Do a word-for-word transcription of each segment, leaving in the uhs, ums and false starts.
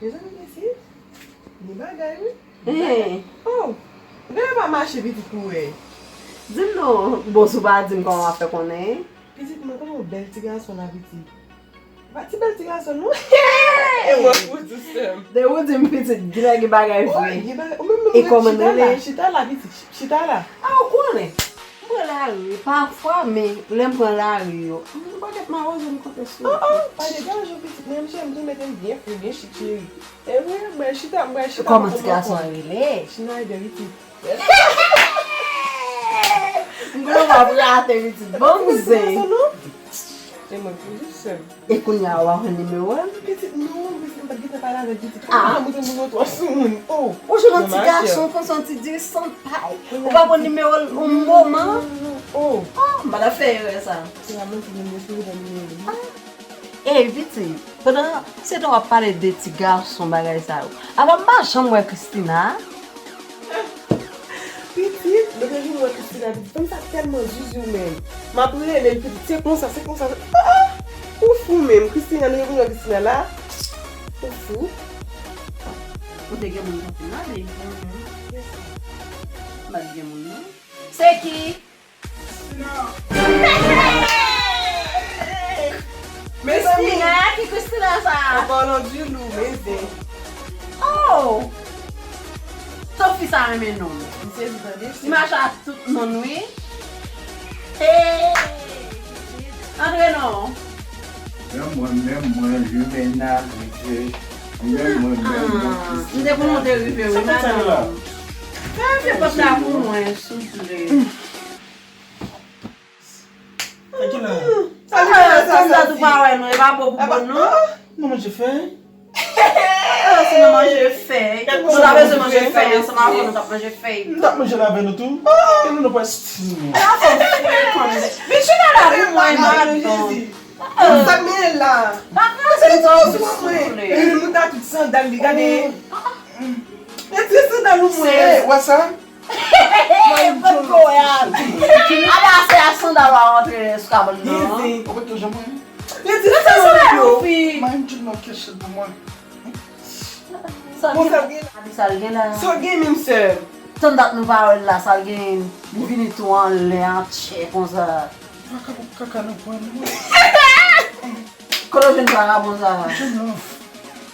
Mezanmi, mesye, gen bagay, wi. Hey. Oh, gade pa mache pitit pou wè. Di m non, bon, si w pa di m kòman w ap fè konnen? Pitit mwen, gade yon bèl ti gason la, pitit. Pa ti bèl ti gason, non. E mwen pou di sè m. De ou di m pitit, gen bagay vre. Oh, gen bagay. Ou menm, menm, e kòman l rele? Chita la, chita la, pitit, chita la. A, ou konnen. M pran lari, pafwa, men lè m pran lari yo, m gen pakèt mawozo m konte sou yo. Oh, oh, pa degaje w, pitit mwen, m cheri, m tou mete m byen fre, byen chik, cheri. E vre, mwen chita, mwen chita. Kòman ti gason an rele? Schneider, pitit. M konnen w ap rate, pitit. Bon, kouzen. E mwen pou di sè m. E kounye a, w a jwenn nimewo l? Pitit, non, pitit, m pa t gentan pale avè l, pitit. Ah. Kòman sa mwen te moun twò sou moun? Oh. Ou jwenn yon ti gason konsa, yon ti disan pay. Ou pa pran nimewo l yon moman? Oh. Ah, m pa ta fè erè sa. Se la mwen ki vin espere pran nimewo l. Ah. Ey, pitit, pandan se tan w ap pale de ti gason bagay sa yo, apa m pa janm wè Christina? Pitit, depi jou m wè Christina, pitit, fanm sa tèlman zuzu menm. M ap rele l, pitit, se konsa, se konsa. Ah, ah! Ou fou menm, Christina, nou gen pou nou wè Christina la? Ou fou? Ou te gen moun konfime la, men. M pa t gen moun, non. Se ki? Christina. Mezanmi. Christina, ki Christina sa? An palan di nou, men zen. Oh! Tout fi sa renmen nonm. M sezi tande. Li mache ak tout moun, wi. Hey! Antre non. Men mwen, men mwen, Jumena, mesye. Men mwen, men mwen. Ah, m te konnen w te rive, wi, madanm. Fè vye pòt la pou mwen, souple. Sa ki la? Sa ki la, sa, sa, sa, ou pa wè non, e pa bon pou bon non. Ah, nou manje fèy? Ah, si nou manje fèy. Nou ta bezwen manje fèy ansanm avè nou, nou t ap manje fèy. Nou t ap manje l avè nou tou. E nou, nou pa estim nou. Ala fò frekan. Men chita la pou mwen, madanm. Sa k mennen la? Pa kraze tò, souple. E nou ta tout sandal li, gade. Retire sandal ou mwen. Wè sa? Hey, pot koyat. Ala se a sandal w a rantre sou kabann nan. Ou pa tou janm wè. Retire sandal ou, fi. Mwen, tout moun kèche pou mwen. Sa l gen la? Sa l gen menm sè? Tann dat nou pa wè l la, sa l gen? Li vini tou anlè an tchè konsa. Kaka pou kaka nan pwen nou. Kote w jwenn vakabon sa a? John Love.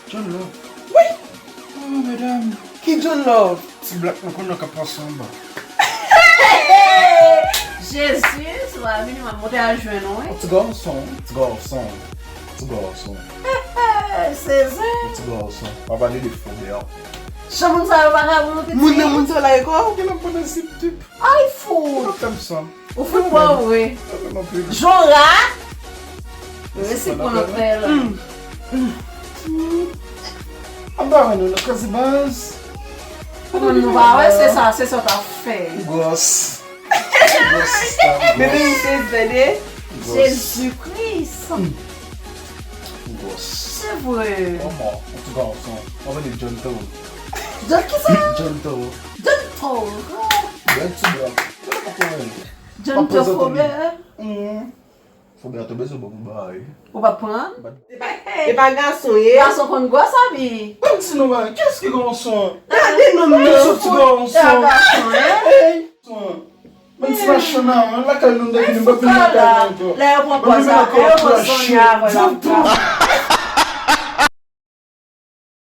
John Love. Wi. Oh, medam. Ki John Love? Ti blak nou konn nan k ap pase anba. Jezi, si w pa vini, m ap monte al jwenn ou, wi. Ti gason, ti gason, ti gason. Sezi. Ti gason. Pa pale de fo deyò. Jan moun sa yo vakabon, pitit. Moun nan moun sa la, e kò? Ou gen nan pwodui sip tip. Ay, fou. Ou pa fè m sa. Ou fout bon vre. Jora. Resi pou l fè la. Anba wè nou nan kazibaz. Kòman nou pa wè se sa, se sa w t ap fè. Gwòs. Gwòs sista. Bebe, m se vede. Jezi Kris. Gwòs. Se vre. Kòman? Ou ti gason. Anba de John Toro. John ki sa? John Toro. John Toro. Bèl ti blan. John Toro. Fobè. Fobè a tou bezwen bon pou bagay. Ou pa pran? E pa, e pa gason ye. Gason konn gwòs abi. Ban m di nou bagay, kiyès ki gason? Gade nonm nan. Soti gason. E pa gason, en? Hey. Ban m ti machann nan, lakay nou m te vini, m pa vin lakay nou ankò. Lè yo pran pòz la, lè yo pran Sonia avè l ap